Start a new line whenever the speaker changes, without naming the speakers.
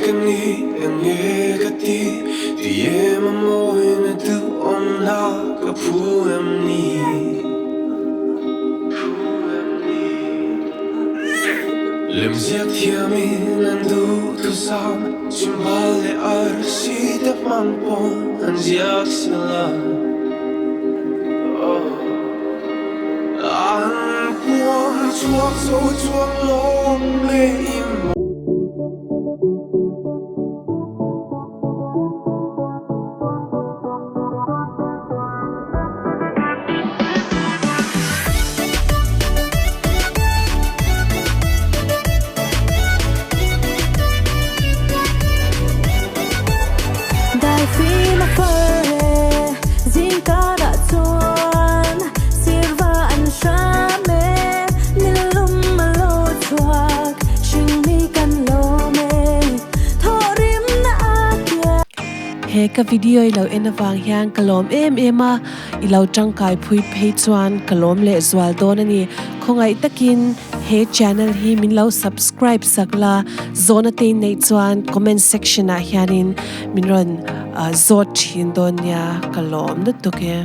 ka nih eng nge ka tih ti em a mawina duhawmna ka phu em ni? Phu em ni? Lemziak thiamin an duhthusam chhimbal leh arsi te hmang pawh an ziak sila. An puang chhuak zo chuang lawm leh im.
Daifim a far e, zingkarah chuan sirva an hram e, nilum a lo chhuak, hringmi kan lawm e, thawhrimna a kiang.
He ka video i lo en avang hian ka lawm em em a, i lo tangkai phui phei chuan ka lawm leh zual dawn a ni. Khawngaih takin he channel hi min lo subscribe sak la, zawhna te in neih chuan comment section ah hianin min rawn zawt thin dawn nia, ka lawm lutuk e.